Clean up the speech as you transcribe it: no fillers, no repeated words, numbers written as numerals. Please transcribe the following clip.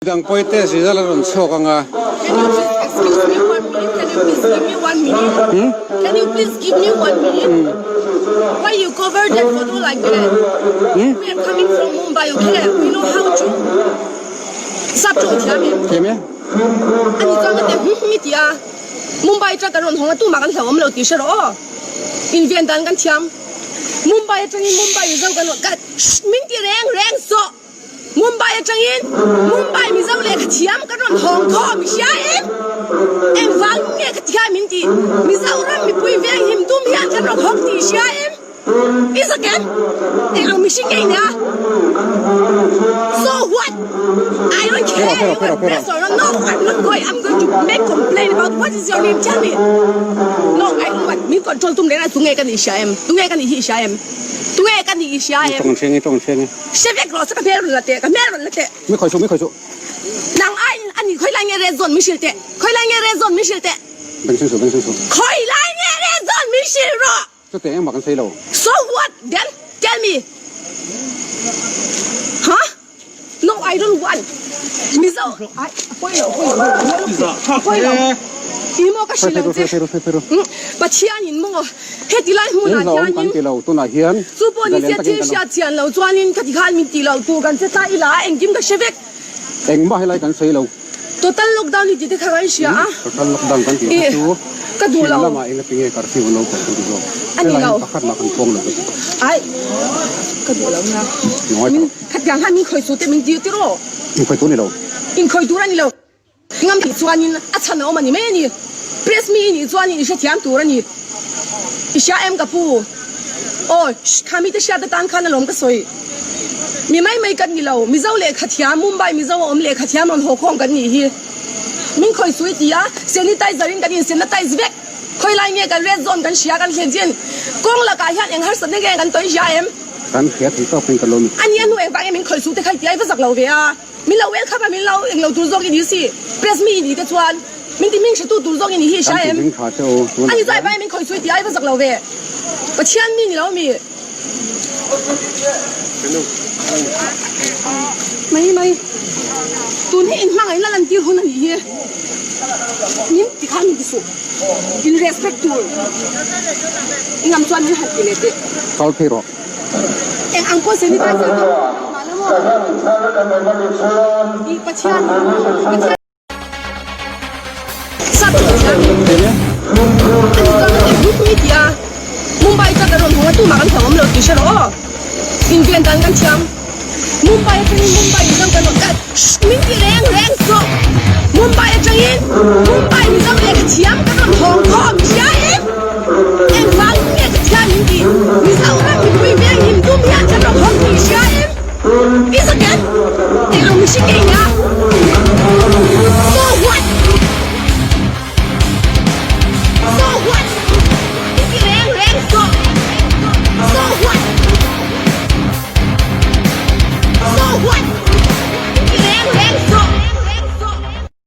Dang pawite result a rawn chhuak ang a. Can you please excuse me one minute? Can you please give me one minute? Hmm? Can you please give me one minute? Why you cover that photo like that? Hmm? We are coming from Mumbai, okay? We know how to. Sap tawng thiam em? Thiam e. Ani chuan ka ti hum hum i ti a. Mumbai atang kan rawn hawng a tumah kan hlauhawm lo tih hre rawh aw. Inven dan kan thiam. Mumbai atangin Mumbai Mizo kan rawn ka min ti reng reng sawh. Mumbai atangin Mumbai Mizo lehkha thiam kan rawn hawng khawm i hria em? Engvang nge ka thiam in ti Mizoram mipui veng him tum hian kan rawn hawk tih i hria em? I zak em? Eng ang mihring nge i nia? So what? I don't care you are press or not no I'm not going I'm going to make complaint about what is your name tell me no I don't want min control tum reng a tunge ka nih i hria em? Tunge ka nih hi i hria em? Tunge ka nih i hria em? Tawng hreng i tawng hreng i. Hre vek rawh se ka hmel rawn la teh ka hmel rawn la teh. Mi khawi suh mi khawi suh. Nang aiin a ni khawi lai nge red zone min hrilh teh khawi lai nge red zone min hrilh teh. Beng seng suh beng seng suh. Khawi lai nge red zone min hrilh rawh. Chuteh engmah kan sawi lo. So what then tell me huh no I don't want Mizo ai a pawi lo a pawi lo a pawi lo i maw ka hrilh ang che Pathian in maw Heti lai hmunah hianin chu pawh ni se thil hriat chian lo chuanin ka ti khan min tih loh tur kan che ta ila a engkim ka hre vek. Engmah helai kan sawi lo. Total lockdown hi tih te kha kan hria a. Total lockdown kan tih kha chu ka duh lo. Chin lamah enga tinge curfew an lo kawh kan ti zawk. A ni lo. Helai hi pakhat mah kan puang lo ka ti. Ai ka duh lo nia. Min khatiang khan min khawi chu te min ti tiraw. In khawi tur a ni lo. In khawi tur a ni lo. Ngam tih chuanin a chhan a awm a ni mai a ni. Press mi i nih chuanin i hrethiam tur a ni. I hria em ka pu? Aw, kha mite hriat atan khan alawm ka sawi. Mi mai mai kan ni lo, Mizo lehkha thiam, Mumbai Mizo a awm lehkha thiam rawn haw khawm kan nih hi. Min khawi sui ti a, sanitizer in kan insanitize vek. Khawi lai nge kan red zone kan hria kan thlen chin. Kawng lakah hian eng harsatna nge kan tawi hria em? Kan hria thei tawkin ka lo ni. A ni a hnu engvang nge min khawi su te kha i ti a, i va zak lo ve a. Min lo welcome a, min lo englo tur zawk i ni si. Press mi i ni te chuan min ti hming hretu tur zawk i ni hi i hria em? A ni chuan i min khawi chui ti a i va zak lo ve. Pathian mi ni lo mi. Mai mai. Tun hi in hmangaih na lantir hun a nih hi. Min ti khan min ti suh. In respect tur. I ngam chuan min han ti leh teh. Kal phei rawh. Eng ang pawh sanitizer ka hmang lo maw? Tih Pathian Pathian sap tawh thiam in ani chuan ka ti hmuk mai ti a Mumbai chuan kan rawn hawng a tumah kan hlauhawm lo tih hre rawh aw inven dan kan thiam Mumbai atangin Mumbai Mizo kan rawn kal min ti reng reng suh Mumbai atangin Mumbai Mizo lehkha thiam kan rawn hawng khawm.